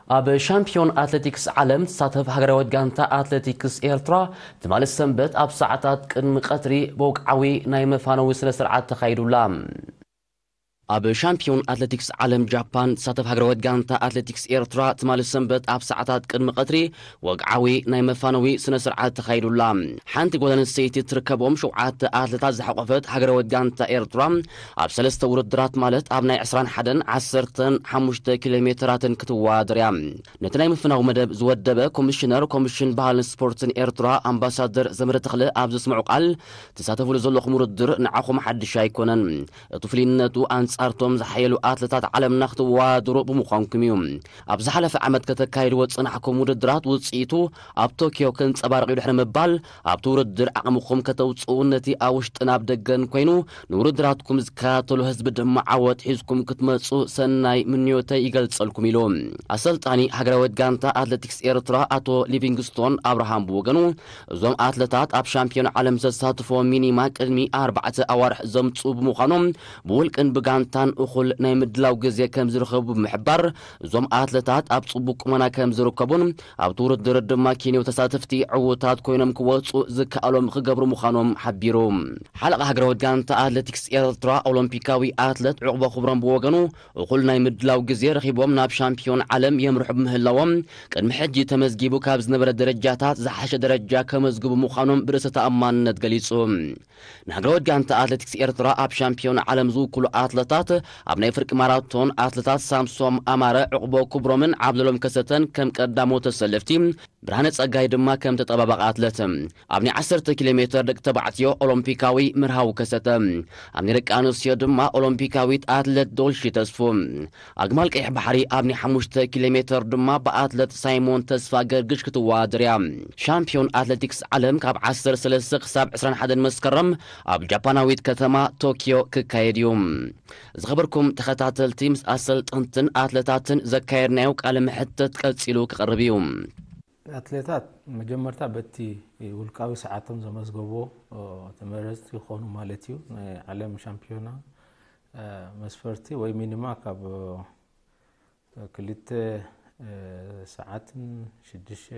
ኣብ ሻምፒዮን ኣትሌቲክስ ዓለም ትሳተፍ ሃገራዊት ጋንታ ኣትሌቲክስ ኤርትራ ትማሊ ሰንበት ኣብ ሰዓታት ቅድሚ ቀትሪ ብወግዓዊ ናይ መፋነዊ ስነ ስርዓት ተኻይዱላ። ኣብ ሻምፒዮን ኣትሌቲክስ ዓለም ጃፓን ትሳተፍ ሃገራዊት ጋንታ ኣትሌቲክስ ኤርትራ ትማሊ ሰንበት ኣብ ሰዓታት ቅድሚ ቀትሪ ወግዓዊ ናይ መፋነዊ ስነ ስርዓት ተኻይዱላ። ሓንቲ ጓል ኣንስተይቲ ትርከቦም ሸውዓተ ኣትሌታት ዝሓቆፈት ሃገራዊት ጋንታ ኤርትራ ኣብ ሰለስተ ውድድራት ማለት ኣብ ናይ ዕስራን ሓደን ዓሰርተን ሓሙሽተ ኪሎ ሜትራትን ክትወዳደር እያ። ነቲ ናይ ምፍናው መደብ ዝወደበ ኮሚሽነር ኮሚሽን ባህልን ስፖርትን ኤርትራ ኣምባሳደር ዘመረ ተኽለ ኣብ ዘስምዑ ቃል፣ ትሳተፉሉ ዘለኹም ውድድር ንዓኹም ሓድሽ ኣይኮነን። እቲ ፍልይነቱ ኣንጻርቶም ዝሓየሉ ኣትለታት ዓለምና ክትወዳደሩ ብምዃንኩም እዩ። ኣብ ዝሓለፈ ዓመት ከተካይድዎ ዝጸናሕኩም ውድድራት ውጽኢቱ ኣብ ቶኪዮ ከንጸባርቕ እዩ ድሕሪ ምባል፣ ኣብቲ ውድድር ዓቕምኹም ከተውጽኡ ነቲ ኣብ ውሽጥን ኣብ ደገን ኮይኑ ንውድድራትኩም ዝከታተሉ ህዝቢ ድማ ዓወት ሒዝኩም ክትመጹ ሰናይ ምንዮተይ ይገልጸልኩም ኢሉ። ኣሰልጣኒ ሃገራዊት ጋንታ ኣትሌቲክስ ኤርትራ ኣቶ ሊቪንግስቶን ኣብርሃም ብወገኑ፣ እዞም ኣትለታት ኣብ ሻምፒዮን ዓለም ዘሳትፎ ሚኒማ ቅድሚ ኣርባዕተ ኣዋርሕ ዘምጽኡ ብምዃኖም ብውልቅን ብጋንታን እኹል ናይ ምድላው ግዜ ከም ዝረኸቡ ብምሕባር፣ እዞም ኣትለታት ኣብ ጽቡቅ ቁመና ከም ዝርከቡን ኣብቲ ውድድር ድማ ኬንዮ ተሳተፍቲ ዕዉታት ኮይኖም ክወጹ ዝከኣሎም ክገብሩ ምዃኖም ሓቢሩ። ሓለቓ ሃገራዊት ጋንታ ኣትሌቲክስ ኤርትራ ኦሎምፒካዊ ኣትለት ዕቑበ ክብሮም ብወገኑ፣ እኹል ናይ ምድላው ግዜ ረኺቦም ናብ ሻምፒዮን ዓለም የምርሑ ብምህላዎም፣ ቅድሚ ሕጂ ተመዝጊቡ ካብ ዝነበረ ደረጃታት ዝሓሸ ደረጃ ከመዝግቡ ምዃኖም ብርእሰ ተኣማንነት ገሊጹ። ንሃገራዊት ጋንታ ኣትሌቲክስ ኤርትራ ኣብ ሻምፒዮን ዓለም ዝውክሉ ኣትለታት ኣብ ናይ ፍርቂ ማራቶን ኣትለታት ሳምሶም ኣማረ፣ ዕቑቦ ክብሮምን ዓብደሎም ከሰተን ከም ቀዳሞት ተሰለፍቲ፣ ብርሃነ ጸጋይ ድማ ከም ተጠባባቂ ኣትለት። ኣብ ናይ ዓሰርተ ኪሎ ሜትር ደቂ ተባዕትዮ ኦሎምፒካዊ መርሃዊ ከሰተ፣ ኣብ ናይ ደቂ ኣንስትዮ ድማ ኦሎምፒካዊት ኣትለት ዶልሺ ተስፉ፣ ኣግማል ቀይሕ ባሕሪ ኣብ ናይ ሓሙሽተ ኪሎ ሜትር ድማ ብኣትለት ሳይሞን ተስፋ ገርግሽ ክትወዳደር እያ። ሻምፒዮን ኣትሌቲክስ ዓለም ካብ ዓሰርተ ሰለስተ ክሳብ ዕስራን ሓደን መስከረም ኣብ ጃፓናዊት ከተማ ቶኪዮ ክካየድ እዩ። ዝኸበርኩም ተኸታተልቲ፣ ምስ ኣሰልጠንትን ኣትለታትን ዘካየድናዮ ቃለ መሕተት ቀጺሉ ክቐርብ እዩ። ኣትሌታት መጀመርታ በቲ ውልቃዊ ሰዓቶም ዘመዝገብዎ፣ እ፣ ተመረፅቲ ይኾኑ ማለት እዩ። ናይ ዓለም ሻምፒዮና፣ እ፣ መስፈርቲ ወይ ሚኒማ ካብ፣ እ፣ ክልተ፣ እ፣ ሰዓትን ሽዱሽተ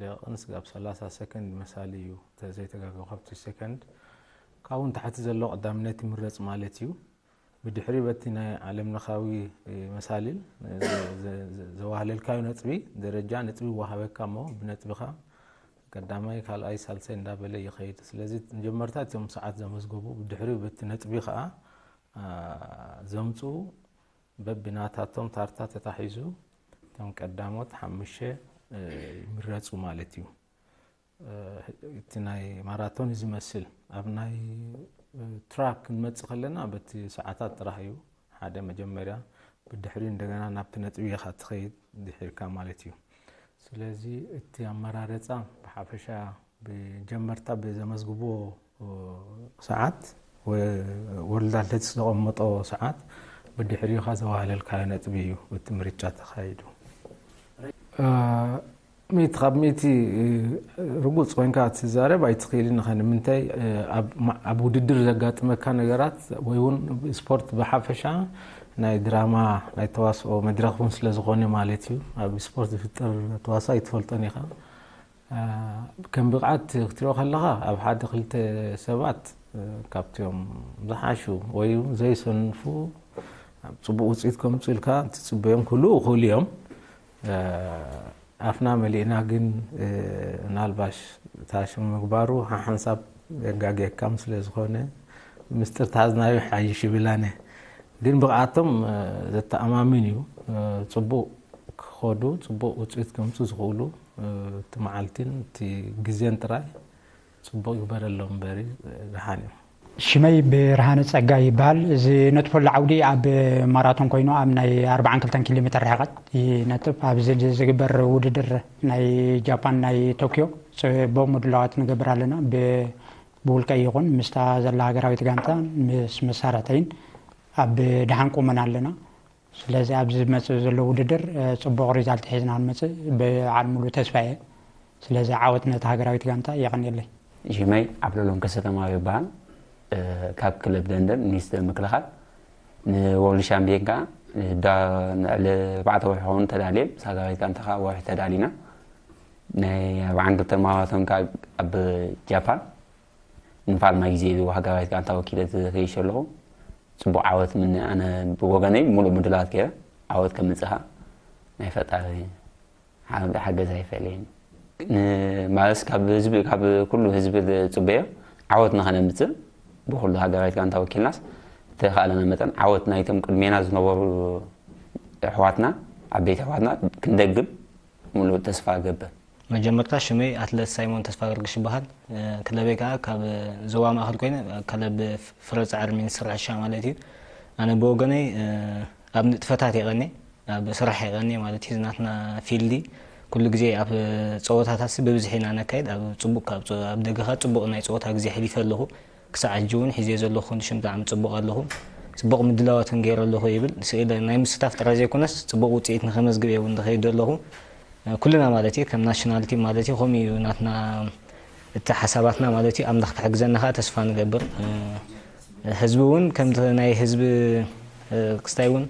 ደቂቕን ስጋብ ሰላሳ ሰከንድ መሳሊ እዩ። እንተ ዘይተጋገኹ ካብቲ ሰከንድ ካብኡ ንታሕቲ ዘሎ ቀዳምነት ይምረፅ ማለት እዩ። ብድሕሪ በቲ ናይ ዓለም ለኻዊ መሳልል ዘ-፣ ዘ-፣ ዘ-፣ ዘዋህለልካዮ ነጥቢ ደረጃ ነጥቢ ይወሃበካ እሞ ብነጥብኻ ቀዳማይ፣ ካልኣይ፣ ሳልሳይ እንዳበለ ይኸይድ። ስለዚ መጀመርታ እቶም ሰዓት ዘመዝገቡ ብድሕሪኡ በቲ ነጥቢ ኸዓ፣ አ፣ ዘምፅኡ በብናታቶም ታርታ ተታሒዙ እቶም ቀዳሞት ሓሙሽተ፣ እ፣ ይምረፁ ማለት እዩ። እ፣ እቲ ናይ ማራቶን እዩ ዝመስል። ኣብ ናይ፣ እ፣ ትራክ ክንመጽእ ከለና በቲ ሰዓታት ጥራሕ እዩ። ሓደ መጀመርያ፣ ብድሕሪ እንደገና ናብቲ ነጥቢ ኢኻ ትኸይድ ድሒርካ ማለት እዩ። ስለዚ እቲ ኣመራረጻ ብሓፈሻ ብጀመርታ ብዘመዝግቦ፣ እ፣ ሰዓት ወ-፣ ወርልድ ኣትሌቲክስ ዘቐመጦ ሰዓት ብድሕሪኻ ዘዋህለልካዮ ነጥቢ እዩ እቲ ምርጫ ተኻይዱ። እ፣ ሚእቲ ካብ ሚእቲ ርጉጽ ኮይንካ ክትዛረብ ኣይትኽእልን ኢኻ። ንምንታይ? ኣብ ማ-፣ ኣብ ውድድር ዘጋጥመካ ነገራት ወይ እውን ስፖርት ብሓፈሻ ናይ ድራማ፣ ናይ ተዋስኦ መድረኽ እውን ስለ ዝኾነ ማለት እዩ። ኣብ ስፖርት ዝፍጠር ተዋስኦ ኣይትፈልጦን ኢኻ። አ፣ ከም ብቕዓት ክትሪኦ ከለኻ ኣብ ሓደ ክልተ ሰባት፣ እ፣ ካብቲኦም ዝሓሹ ወይ እውን ዘይሰንፉ ኣብ ጽቡቕ ውጽኢት ከምጹ ኢልካ ትጽበዮም ክህልዉ ይኽእሉ እዮም። እ፣ ኣፍና መሊእና ግን፣ እ፣ ምናልባሽ ታሽም ምግባሩ ሓሓንሳብ የጋግየካም ስለ ዝኾነ፣ ምስጢር ተሓዝናዮ ይሓይሽ ይብል ኣነ። ግን ብቕዓቶም፣ እ፣ ዘተኣማምን እዩ። እ፣ ጽቡቕ ክኸዱ፣ ጽቡቕ ውጽኢት ከምጹ ዝኽእሉ፣ እ፣ እቲ መዓልቲን እቲ ግዜን ጥራይ ጽቡቕ ይግበረሎም እምበሪ፣ እ፣ ደሓን እዮም። ሽመይ ብርሃነ ጸጋይ ይበሃል። ዝነጥፈሉ ዓውዲ ኣብ ማራቶን ኮይኑ ኣብ ናይ ኣርባዓን ክልተን ኪሎ ሜትር ርሕቐት ይነጥፍ። ኣብዚ ዝግበር ውድድር ናይ ጃፓን ናይ ቶክዮ ጽቡቕ ምድላዋት ንገብር ኣለና። ብ-፣ ብውልቀይ ይኹን ምስታ ዘላ ሃገራዊት ጋንታ ምስ መሳርሕተይን ኣብ ደሓን ቁመና ኣለና። ስለዚ ኣብዚ ዝመጽእ ዘሎ ውድድር፣ እ፣ ጽቡቕ ሪዛልት ሒዝና ክንመጽእ በዓል ሙሉ ተስፋ እየ። ስለዚ ዓወት ነታ ሃገራዊት ጋንታ። የቐንየለይ። ሽመይ ዓብደሎም ከሰተማዊ ይበሃል። እ፣ ካብ ክለብ ደንደን ሚኒስትሪ ምክልኻል ንወርልድ ሻምፒዮን ከኣ ንዳ ንዕሊ ኣርባዕተ ወርሒ ክኸውን ተዳልየ፣ ምስ ሃገራዊት ጋንታ ከዓ ወርሒ ተዳሊና። ናይ ኣርባዓን ክልተን ማራቶን ከዓ ኣብ ጃፓን ንፋልማ ግዜ ኢሉ ሃገራዊት ጋንታ ወኪለ ዝኸይሽ ኣለኹ። ፅቡቅ ዓወት ምነ ኣነ ብወገነይ ሙሉእ ምድላት ገይረ ዓወት ከምፅእ ከዓ ናይ ፈጣሪ ሓ- ሓገዝ ኣይፈለየን። ን- ማለት ካብ ህዝቢ ካብ ኩሉ ህዝቢ ዝፅበዮ ዓወት ንኸነምፅእ ብኩሉ ሃገራዊት ጋንታ ወኪልናስ ዝተኻእለና መጠን ዓወት ናይቶም ቅድሜና ዝነበሩ ኣሕዋትና ዓበይቲ ኣሕዋትና ክንደግም ሙሉእ ተስፋ እገብር። መጀመርታ ሽመይ ኣትለት ሳይሞን ተስፋ ገርግሽ ይበሃል። ክለበይ ከዓ ካብ ዞባ ማእኸል ኮይነ ክለብ ፍረ ፃዕሪ ሚኒስትሪ ሕርሻ ማለት እዩ። ኣነ ብወገነይ ኣብ ንጥፈታት የቐኒ ኣብ ስራሕ የቐኒ ማለት እዩ። ናትና ፊልዲ ኩሉ ግዜ ኣብ ፀወታታት ብብዝሒ ኢና ነካይድ። ኣብ ፅቡቅ ካብ ኣብ ደገኻ ፅቡቅ ናይ ፀወታ ግዜ ሕሊፈ ኣለኹ። ክሳዕ ሕጂ እውን ሒዘ ዘለኹ ኮንዲሽን ብጣዕሚ ፅቡቅ ኣለኹ። ፅቡቅ ምድላዋት እውን ገይረ ኣለኹ ይብል ስእለ ናይ ምስታፍ ጥራይ ዘይኮነስ ፅቡቅ ውፅኢት ንኸመዝግብ እየ እውን ዝኸይድ ዘለኹ። ኩልና ማለት እዩ ከም ናሽናል ቲም ማለት እዩ ከምኡ እዩ ናትና እቲ ሓሳባትና ማለት እዩ ኣምላኽ ክሕግዘና ከዓ ተስፋ ንገብር። ህዝቢ እውን ከምቲ ናይ ህዝቢ ክስታይ እውን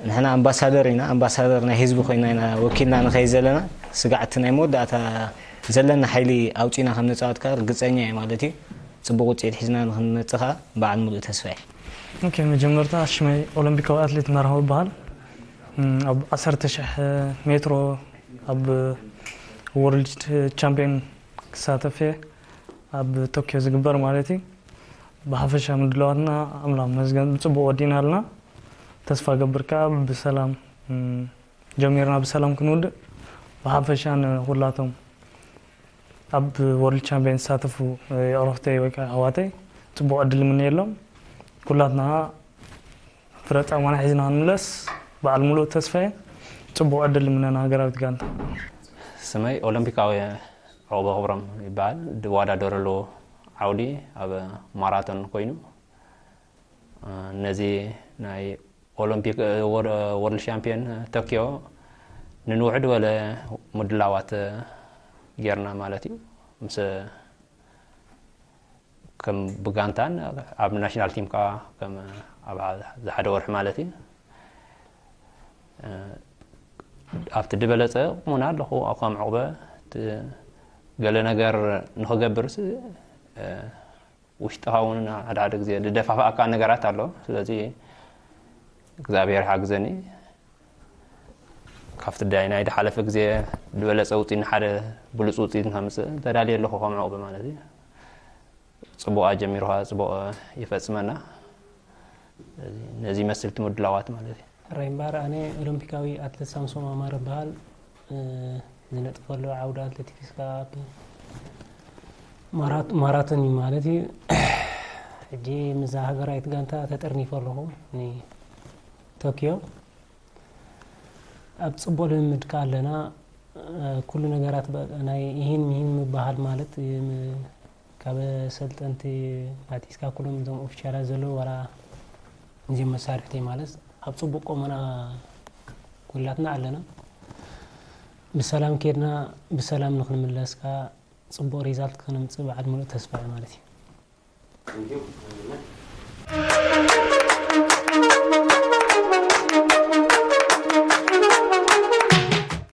ንሕና ኣምባሳደር ኢና ኣምባሳደር ናይ ህዝቢ ኮይና ኢና ወኪልና ንኸይድ ዘለና። ስጋዕቲ ናይ መወዳእታ ዘለና ሓይሊ ኣውፂና ከም ንፃወት ከዓ ርግፀኛ እየ ማለት እዩ። ፅቡቅ ውፅኢት ሒዝና ንክንመፅእ ከዓ በዓል ሙሉእ ተስፋ እየ። ኦኬ፣ መጀመርታ ሽመይ ኦሎምፒካዊ ኣትሌት መርሃዊ ይበሃል። ኣብ ዓሰርተ ሽሕ ሜትሮ ኣብ ወርልድ ቻምፒዮን ክሳተፍ እየ ኣብ ቶኪዮ ዝግበር ማለት እዩ። ብሓፈሻ ምድላዋትና ኣምላኽ መስገን ብፅቡቅ ወዲና ኣለና። ተስፋ ገብር ከዓ ብሰላም ጀሚርና ብሰላም ክንውድእ ብሓፈሻ ንኩላቶም ኣብ ወርልድ ቻምፒዮን ዝሳተፉ የዕሩኽተይ ወይ ከዓ ኣሕዋተይ ፅቡቅ ዕድል ምንየሎም። ኩላትና ፍረ ፃማና ሒዝና ክንምለስ በዓል ሙሉእ ተስፋ እየ። ፅቡቅ ዕድል ምነና ሃገራዊት ጋንታ። ስመይ ኦሎምፒካዊ ዑቕበ ክብሮም ይበሃል። ድዋዳደረሉ ዓውዲ ኣብ ማራቶን ኮይኑ ነዚ ናይ ኦሎምፒክ ወርልድ ሻምፒዮን ቶኪዮ ንንውዕድ በለ ምድላዋት ጌርና ማለት እዩ። ምስ ከም ብጋንታን ኣብ ናሽናል ቲም ከዓ ከም ኣብ ዝሓደ ወርሒ ማለት እዩ። ኣብቲ ድበለፀ ቁሙና ኣለኹ ኣብ ከም ዕቑበ ገለ ነገር ንክገብርስ ውሽጥኻ እውን ሓደ ሓደ ግዜ ዝደፋፍኣካ ነገራት ኣሎ። ስለዚ እግዚኣብሔር ሓግዘኒ ካብቲ ዳይ ናይ ዝሓለፈ ግዜ ዝበለፀ ውፅኢት ንሓደ ብሉፅ ውፅኢት ንከምፅእ ተዳልየ ኣለኹ ከም ዕቑበ ማለት እዩ። ፅቡቕ ኣጀሚርካ ፅቡቕ ይፈፅመና። ነዚ ይመስል እቲ ምድላዋት ማለት እዩ። ሕራይ እምበኣር ኣነ ኦሎምፒካዊ ኣትለት ሳምሶም ኣማረ እበሃል። ዝነጥፈሉ ዓውዲ ኣትሌቲክስ ከዓ ኣብ ማራቶን እዩ ማለት እዩ። ሕጂ ምስዛ ሃገራዊት ጋንታ ተጠርኒፈ ኣለኹ ንቶኪዮ። ኣብ ፅቡቅ ልምምድ ከዓ ኣለና። ኩሉ ነገራት ናይ ይህን ይህን ምበሃል ማለት ካብ ሰልጠንቲ ኣቲስካ ኩሎም እዞም ኦፊሻላት ዘለዉ ዋላ እዚኦም መሳርሕቲ ማለት ኣብ ፅቡቅ ቆመና ኩላትና ኣለና። ብሰላም ኬድና ብሰላም ንክንምለስ ከዓ ፅቡቅ ሪዛልት ክነምፅእ በዓል ሙሉእ ተስፋ እየ ማለት እዩ።